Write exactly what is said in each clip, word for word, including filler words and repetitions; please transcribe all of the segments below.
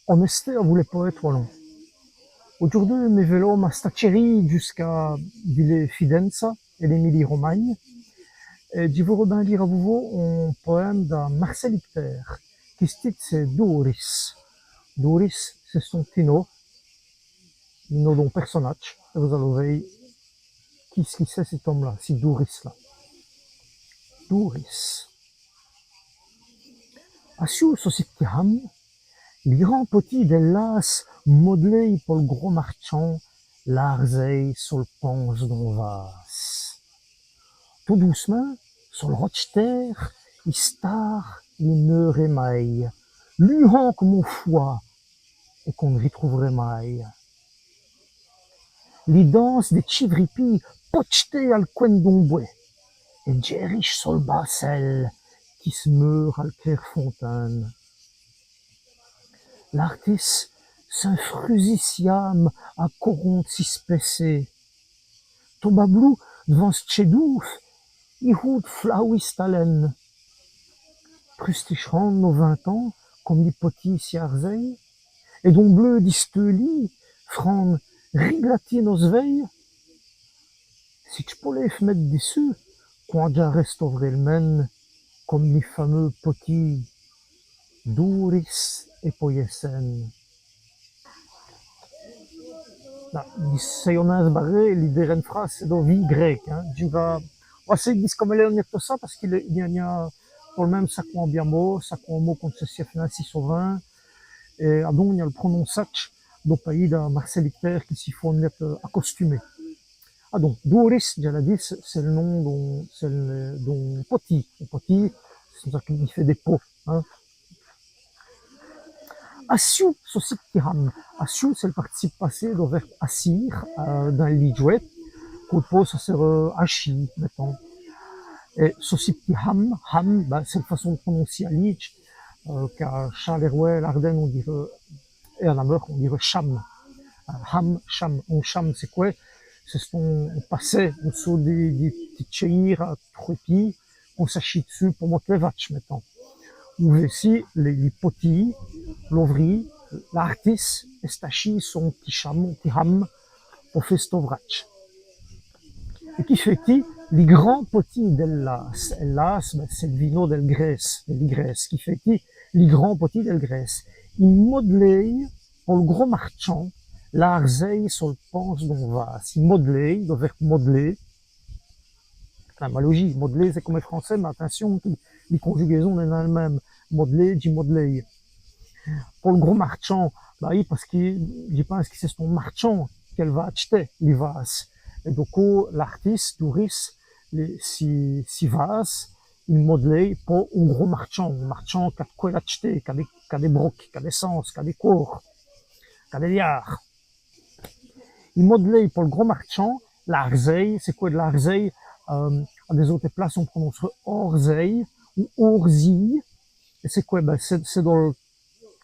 On èsté avou lès powêtes walons. Audjoûrdu, mi vélo m'a stachî jusqu'à Fidenza, è l'Émilie-Romagne, èt dji vôreu bin lîre avou vos on powème da Marcel Hicter, qui s' tite c'èst Douris. Douris, c'è-st-on p'tit no, li no d'on pèrsonadje, èt vos-aloz vèy quî ç' qui c'èst, cit-ome-là, ci Douris-là. Douris. Assiou so si p'tit hame, li grand poti dèl lâce modlêye po l' gros martchand, lârzêye so l' panse d'on vâce. Tot doûcemint, so l' rotch'têre, i stâre li neûr èmâye, lûhant come on fwâd, èt qu'on n' ritroûverè mâye. Li danse dès tchivripies potch'têye al cwin d'on bwès, èt djêriche so l' bâcèle qui s' meûre al clêre fontin.ne. L'artisse s'infrûzîye si âme a coron d' si spècé. Tot bablou d'vant s' tchèdoûve, i houde flâwî st'alène. Trustichans nos vint ans come li poti si ârzêye, èt d'on bleû disteûlî frans riglatî nos vèyes. Si dj' poléve mète dissus, qwand dj'ârè stovré l' mène come li fameûs poti Douris èt Poyèssène. Là, dji seû on pô baré, li dêrène frâse c'èst do vî grêc, in. Dji va, on va èssayî d' discomèler on miète tot ça pace qu'i gn-a, i gn-a tot l' min.me saquants bias mots, saquants mots qu'on n' sèt nin si sovint, èt adon i gn-a l' prononçadje do payis da Marcel Hicter qui si faut on miète acostumer. Adon, Douris, dji l'a dit, c'èst l' nom d'on, c'èst l' nom d'on poti. On poti, c'èst ça qui fêt dès pots, in. Assiou so si p'tit hame. Assiou, c'èst l' participe passé do vèrbe assîr, euh, dins l' lîdjwès. Qu'on pout, ça sèreût achî, mètans. Èt so si p'tit hame, hame, bin, c'èst l' façon d' prononcî à Lîdje, euh, qu'a Châlèrwè, l'Ârdène, on dîreût, èt à Nameur, on dîreût chame. Euh, hame, chame. On chame, c'èst qwè ? C'è-st-on, on passèt, on sôte di, di, di tchèyîre à trwès pîds, qu'on s'achît d'ssus po mote lès vatches, mètans. Ou vêci, lès, lès potîs, l'ovrî, l'artisse, èst achî so p'tit chame, p'tit hame, po fé st'ovradje. Èt qui fêt-i, li grand poti dèl lâce ? Èl lâce, bin, c'èst l' vî no dèl Grèce, dèl Grèce. Qui fêt-i, li grand poti dèl Grèce ? I modlêye, po l' gros martchand, l'ârzêye so l' panse d'on vâce. I modlêye, do vèrbe modler. Enfin, maloji, modler, c'èst come è francès, mins atincion, qui, li conjugaison n'èst nin l' min.me. Modler, dji modlêye. Po l' gros martchand, bah oyi, pace qui dji pinse qui c'è-st-on martchand qu'èle va ach'ter li vâce. Èt don, l'artisse, Douris, lès, si, si vâce, i modlêye po on gros martchand, on martchand qu'a d' qwè l'ach'ter, qu'a dès, qu'a dès broques, qu'a dès cins, qu'a dès cwârs, qu'a dès liârds. I modlêye po l' gros martchand, l'ârzêye, c'èst qwè d' l'ârzêye ? Euh, à dès-ôtès places, on prononce ôrzêye ou ôrzîye. Èt c'èst qwè ? Bin, c'èst, c'èst dol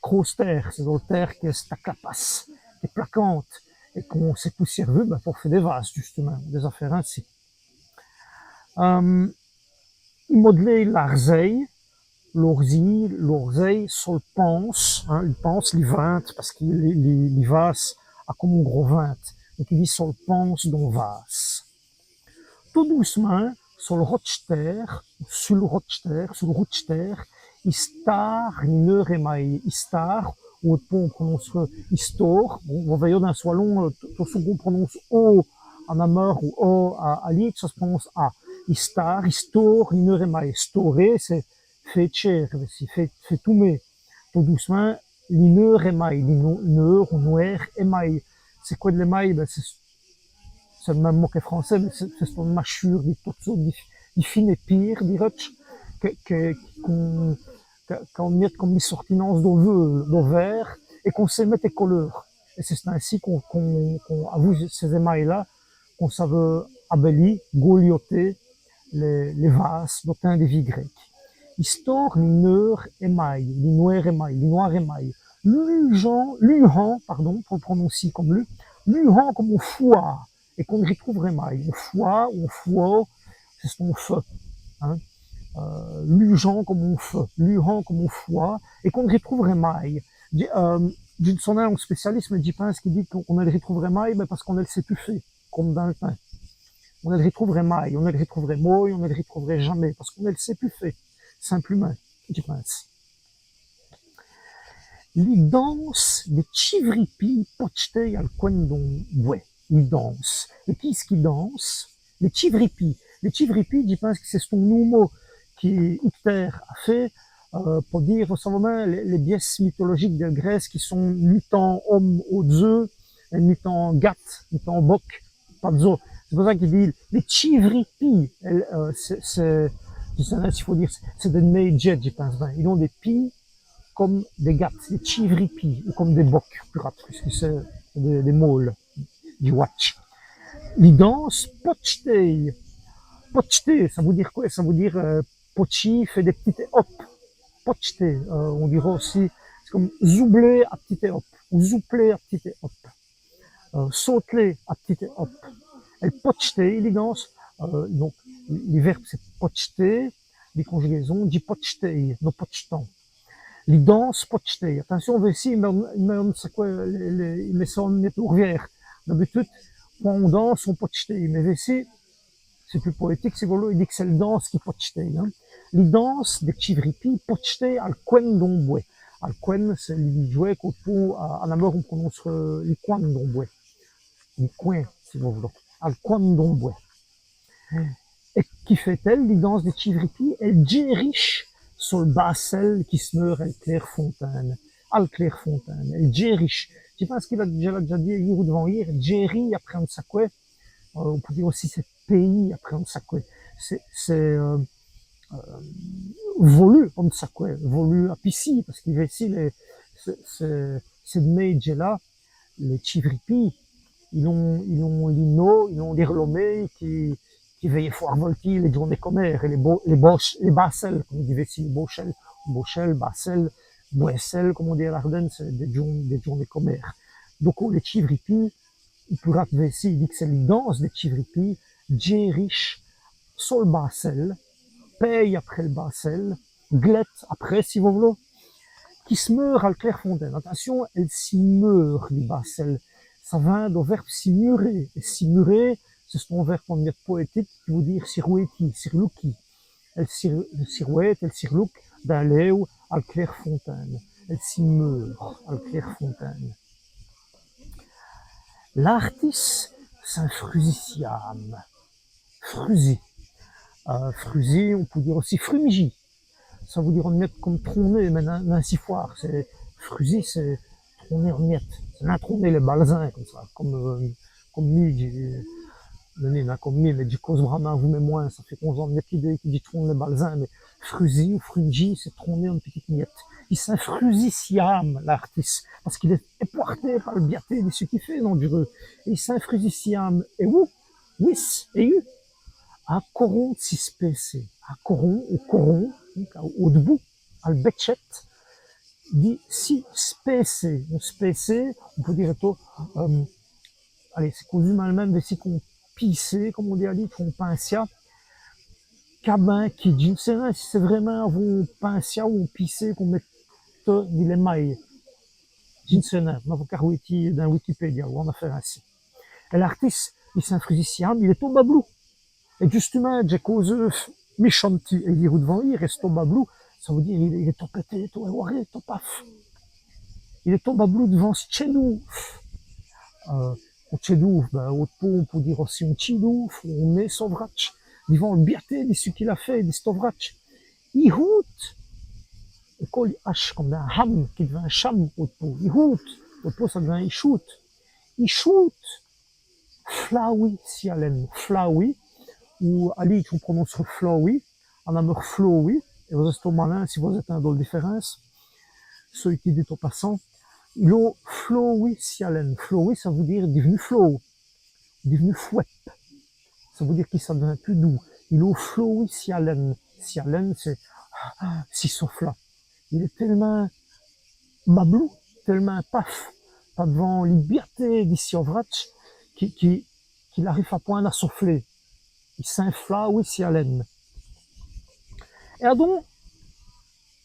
crôse têre, c'èst dol têre qu'èst à clapasse, qu'èst plakante, èt qu'on s'è pout sièrvu, bin, po fé dès vâces, djustumint, dès-afêres insi. Euh, i modlêye l'ârzêye, l'ôrzîye, l'ôrzêye, so l' panse, in, li panse, li vinte, pace qui li, li, li vâce a come on gros vinte. Donc, i dit so l' panse d'on vâce. Tot doûcemint, so l' rotch'têre, su l' rotch'têre, su l' rotch'têre, i stâre li neûr èmâye, i stâre, ou on pout prononcer i stôre. Bon, vos vèyoz, dins l' walon, euh, tot, tot ç' qu'on prononce O à Nameur ou O à, à Lîdje, ça s' prononce A. I stâre, i stôre li neûr èmâye. Stôrer, c'èst fé tchêr, vêci, fé, fé toumer. Tot doûcemint, li neûr èmâye, li no-, neûr ou nwêr èmâye. C'èst qwè d' l'èmâye ? Bin, c'èst, c'èst l' min.me mot qu'è francès, mins c'è-, c'è-st-one machûre di totes sôrtes di, di fines pîres, dîreu-dj', qui, qui, qu'on, qu'a, qu'a on miète come li sortinance do veû, do vêre, èt qu'on sét mète è coleûr. Èt c'è-st-insi qu'on, qu'on, qu'on, avou cès èmâyes-là, qu'on saveut abèli, gauliôter lès, lès vâces do timps dès vîs Grècs. I stôre li neûr èmâye, li nwêr èmâye, li nwêr èmâye. Lûhant, lûhant, pardon, po l' prononcî come lu, lûhant come on fwâd, èt qu'on n' ritroûverè mâye. On fwâd, on fwâd, c'è-st-on feu, in. Euh, lûhant come on feu, lûhant come on fwâd, èt qu'on n' ritroûverè mâye. Dji, euh, Dji n' so nin on spécialisse, mins dji pinse qu'i dit qu'on, on n' èl ritrouvrè måy, mins pace qu'on n' èl sét pus fé, come dins l' timps. On n' èl ritrouvrè måy, on n' èl ritrouvrè måy, on n' èl ritrouvrè jamés, pace qu'on n' èl sét pus fé, simplèmint, dji pinse. Li danse dès tchivripies potch'téyes al cwin d'on bwès. Li danse. Èt quî ç' qui danse ? Lès tchivripies. Lès tchivripies, dji pinse qui c'è-st-on noumot qui Hicter a fét, euh, po dîre, vos savoz, lès, lès bièsses mitolodjikes dèl Grèce qui sont mitan ome ôte-z-eû, èt mitan gade, mitan bok, pa-d'zos. C'èst po ça qu'i dit lès tchivripies. Èl, euh, c'èst, c'èst, dji n' sé nin s'i faut dîre, c'èst dès mèdjès, dji pinse bin. Il ont dès pîds come dès gades, dès tchivripies, ou come dès boks, pus rade, pusqui c'èst dès, dès måles, dji wadje. Li danse potch'téye. Potch'téye, ça vout dîre qwè ? Ça vout dîre, euh, potchî, fé dès p'titès hopes. Potch'téye, euh, on dîreut ossi, c'èst come zoubler a p'titès hopes, ou zoupler a p'titès hopes. Euh, sôtler a p'titès hopes. Èl potch'téye, li danse, euh, donc, li vèrbe c'èst potch'ter, li conjugaison, dji potch'téye, nos potch'tans. Li danse potch'téye. Atincion, vêci, mins, mins ça qwè, lès, lès, mins ça, on-z-èst ôrviêr. D'abitude, qwand on danse, on potch'téye. Mins vêci, c'èst pus powétique, si vos v'loz, i dit qui c'èst li danse qui potch'téye, hin. Li danse dès tchivripies potch'téyes al cwin d'on bwès. Al cwin, c'èst li djwèk qu'on pout, à, à Nameur, on prononce, euh, li cwin d'on bwès. Li cwin, si vos v'loz. Al cwin d'on bwès. Èt qui fêt-èle, li danse dès tchivripies ? Èle djêriche so l' bâcèle qui s'meure al clér fontin.ne. Al clér fontin.ne, èle djêriche. Dji pinse qu'i l'a, dji l'a dèdja dit, yîr ou d'vant-yîr, djêri après one saqwè, euh, on pout dîre ossi c'èst pèyi après one saqwè. C'èst, c'èst, euh, euh, volu one saqwè, volu a pîcî, pace qui vêci, lès, c'èst, c'èst, c'èst dès mèdjès-là, lès tchivripies, il ont, il ont li no, il ont li r'lomé qui, qui vèyèt fwârt voltî lès djoûrnéyes comères, èt lès bo-, lès bâ-, lès bâcèles, come i dit vêci, bâcèle, bâcèle, bâcèle, bwècèle, come on dit à l'Ârdène, c'èst dès djoûr-, dès djoûrnéyes comères. Donc, lès tchivripies, ou pus rade vêci, i dit qui c'èst li danse dès tchivripies, djêriche so l' bâcèle, pèye après l' bâcèle, glète après, si vos v'loz, qui s'meure al clér fontin.ne. Atincion, èle si meûrt, li bâcèle. Ça vint do vèrbe si murer. Èt si murer, c'è-st-on vèrbe on miète powétique qui vout dîre si rwêtî, si r'loukî. Èle si, si rwête, èle si r'louke dins l'êwe al clér fontin.ne. Èle si meûrt al clér fontin.ne. L'ârtisse s'infrûzîye siâme. Frûzî. Euh, frûzî, on pout dîre ossi frumjî. Ça vout dîre one miète come tronner, mins nin, nin si fwârt. C'èst, frûzî, c'èst tronner one miète. C'èst nin tronner lès balzins come ça, come, euh, come mi, dji, euh, non, nin come mi, mins dji cause vraîmint avou mès mwins, ça fêt qu'on-z-a one miète l'idéye qui dj' tronne lès balzins, mins frûzî ou frumjî, c'èst tronner one pitite miète. I s'infrûzîye siâme, l'ârtisse, pace qu'il èst èpwârté pa l' biaté di ç' qu'i fêt, dandj'reûs. I s'infrûzîye siâme, èt ou ? Wisse, èyu, a coron d' si spèsser, a coron, au coron, donc au, au d'bout, al bètchète, di si spèsser, on pout dîre ètou, euh, alez, c'èst cwâsimint l' min.me, mins vêci qu'on pîsséye, come on dit à Lîdje, qu'on pinsia, cabin qui, dji n' sé nin si c'èst vraîmint avou on pinsia ou on pîsséye qu'on mèt di lès maye. Dji n' sé nin, on-z-a qu'à r'wêtî dins Wikipédia, ou one afêre insi. Èt l'ârtisse, i s'infrûzîye siâme, il èst tot bablou. Èt djustumint, dj'é causeû mi chanti, èt yîr ou d'vant-yîr, èt tot bablou, ça vout dîre, il, il èst tot pèté, tot èwaré, tot paf. Il èst tot bablou d'vant s' tchèf-d'oûve. Euh, on tchèf-d'oûve, bin, ôte pau, on pout dîre ossi on tchî-d'oûve, ou on mê-sovradje, d'vant l' biaté di ç' qu'il a fêt, di ç' ovradje. I hoûte, èt co li H, come dins hame, qui d'vint chame, ôte pau. I hoûte, ôte pau, ça d'vint i choûte. I choûte, flâwî si alène, flâwî, ou à Lîdje on prononce flâwî, à Nameur flâwî, èt vos-èstoz malin si vos-ètindèz l' difèrince, ça èst dit au passant. Il o flâwî si alène, flâwî, ça vout dîre div'nu flâwè, div'nu fwèbe, ça vout dîre qui ça d'vint pus doûs. Il o flâwî si alène, si alène, c'èst, ah, si sofla. Il èst télemint bablou, télemint paf, pa-d'vant li biaté di s' ovradje, qui, qui, qu'i n'arive pwint à sofler. I s'inflâwî si alène. Èt adon,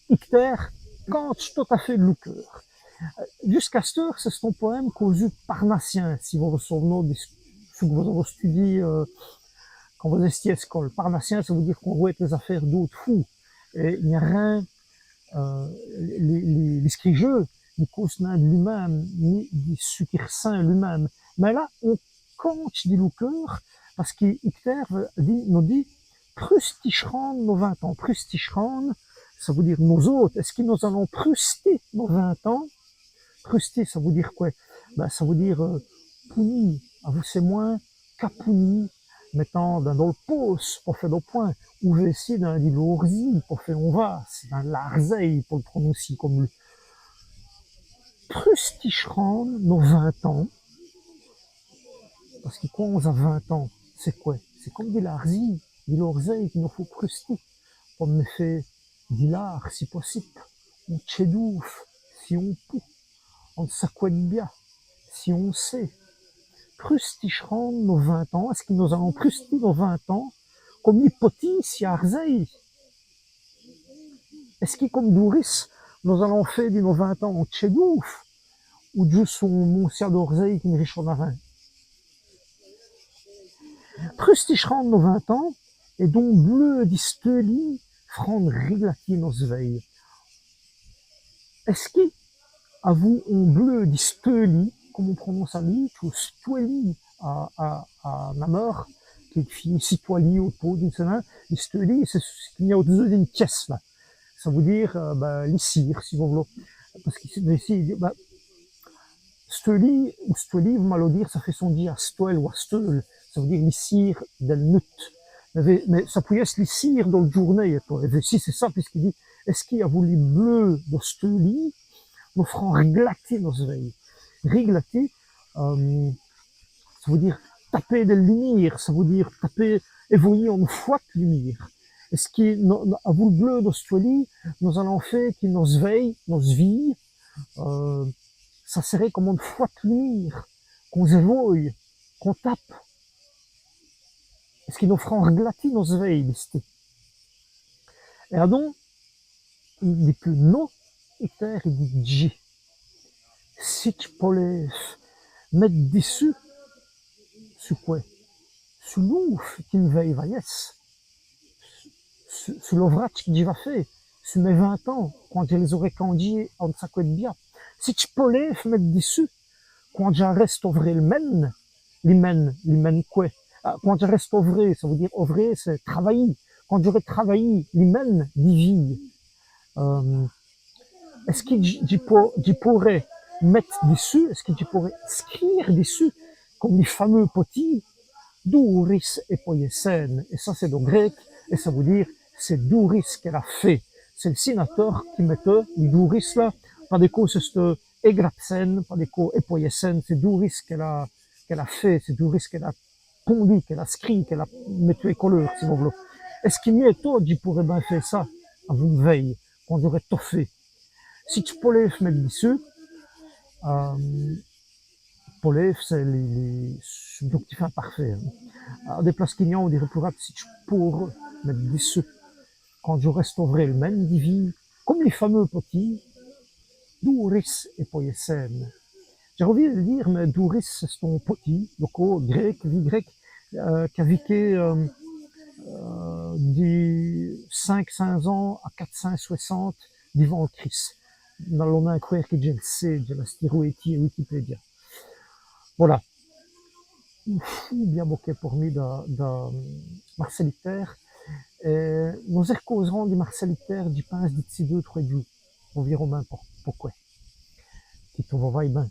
Hicter candje tot-à-fêt d' loukeûr. Jusqu'asteûre, c'è-st-on powème causu parnassyin, si vos vos sov'noz di ç' qui vos-avoz studié, euh, quand vos-èstîz è scole. Parnassyin, ça vout dîre qu'on vwèt lès afêres d'ôte foû. Èt i gn-a rin, euh, li, li, li scrîjeû, ni cause nin d' li-min.me, ni di ç' qu'i r'sint li-min.me. Mins là, on candje di lou keûr, pace qu'Hicter nos dit, nos dit, prustichans nos vint ans. Prustichans, ça vout dîre nos-ôtes. Èst-ce qui nos-alans prusti nos vint ans ? Prusti, ça vout dîre qwè ? Bin, ça vout dîre, euh, pougnî, avou sès mwins, capougnî, mètant dins, dins l' pôsse po fé do pwin, ou vêci dins di l'ôrzîye po fé on vâse, dins l'ârzèye, po l' prononcer come li. Prustichans nos vint ans, pace qui quand on-z-a vint ans, c'èst qwè ? C'èst come di l'ârzîye, di l'ôrzèye qu'i nos faut prusti, po mète di l'âr, si possibe, on tchè d'oûve, si on pout, one saqwè d' bia, si on sét. Prustichans nos vint ans, èst-ce qui nos-alans prusti nos vint ans, come li potî si ârzèye ? Èst-ce qui, come Doris, nos-alans fé di nos vint ans on tchè d'oûve, ou djusse on montia d'ôrzèye qui n' richone à rin ? Prustichans nos vint ans, èt d'on bleû di steûlîs frans r'glater nosse vèye. Èst-ce qui, avou on bleû di steûlîs, come on prononce à Lîdje, ou stwèlî à, à, à Nameur, qui fét stwèlî au pot, dins l' sèmin, li steûlî, c'èst ç' qu'i gn-a au-d'zeû d'one tièsse, là. Ça vout dîre, euh, bin, li cîr, si vos v'loz. Pace qui c'èst, bin, ici, bin, steûlî ou stwèlî, vos m'aloz dîre, ça fét sondjî à stwèle ou à steûle. Ça vout dîre li cîr dèl nut. Mins, mins ça pout yèsse li cîr dèl djoûrnéye, èt tot. Èt bin, si, c'èst ça, pusqu'i dit, èst-ce qui avou li bleû do steûlî, nos frans r'glater nosse vèye. R'glater, euh, ça vout dîre taper dèl lumiére, ça vout dîre taper, èvoyî one fwate lumiére. Èst-ce qui, nos, nos, avou l' bleû do stwèlî, nos-alans fé qui nosse vèye, nosse vîye, euh, ça sèreût come one fwate lumiére, qu'on-z-èvoye, qu'on tape. Èst-ce qui nos frans r'glater nosse vèye, dist-i. Èt adon, i dit pus non, Hicter, i dit dji. Si dj' poléve mète dissus, su qwè ? Su l'oûve qui m' vèye va yèsse. Su, su l'ovradje qui dj' va fé, su mès vint ans, quand dj' lès-aurè candjî à one saqwè d' bia. Si dj' poléve mète dissus, quand dj'ârè st-ovré l' mène, li mène, li mène qwè ? Ah, quand dj'ârè st-ovré, ça vout dîre ovrer, c'èst travayî. Quand dj'ârè travayî li mène di vîye, euh, èst-ce qui dj', dji po-, dji pôrè mète dissus, èst-ce qui dji pôrè scrîre dissus, come li fameûs potî, Douris èpoiessein. Èt ça, c'èst do grêc, èt ça vout dîre, c'èst Douris qu'èle a fét. C'èst l' sinatôr qui mèteût li Douris la, pa dès côps c'èst, euh, ègrapsein, pa dès côps èpoiessein, c'èst Douris qu'èle a, qu'èle a fét, c'èst Douris qu'èle a pondu, qu'èle a scrît, qu'èle a mètu è coleûr, si vos v'loz. Èst-ce qui mi ètot, dji pôrè bin fé ça, avou m' vèye, quand dj'ârè tot fét ? Si dj' poléve mète dissus, euh, poléve, c'èst li, li subjonctif imparfait, in. À dès places qu'i gn-a, on dîreût pus rade, si dj' pôreû mète dissus, quand dj'ârè st-ovré l' mène di vîye, come li fameûs potî, Douris èpoiessein. Dj'a rovî d' li dîre, mins Douris, c'è-st-on potî, do côp grêc, vî grêc, euh, qu'a viké, euh, euh, di cinq cints ans à quate cints swèssante divant l' Christ. N'alez nin crwêre qui dj' èl sé, dj'a stî r'wêtî è Wikipédia. Voilà. Ouf, bia bokèt por mi da, da Marcel Hicter. Èt nos-èrcauserans di Marcel Hicter, dji pinse, dici deûs, trwès djoûs. Vos vîroz bin po-, poqwè. Qui tot vos vâye bin.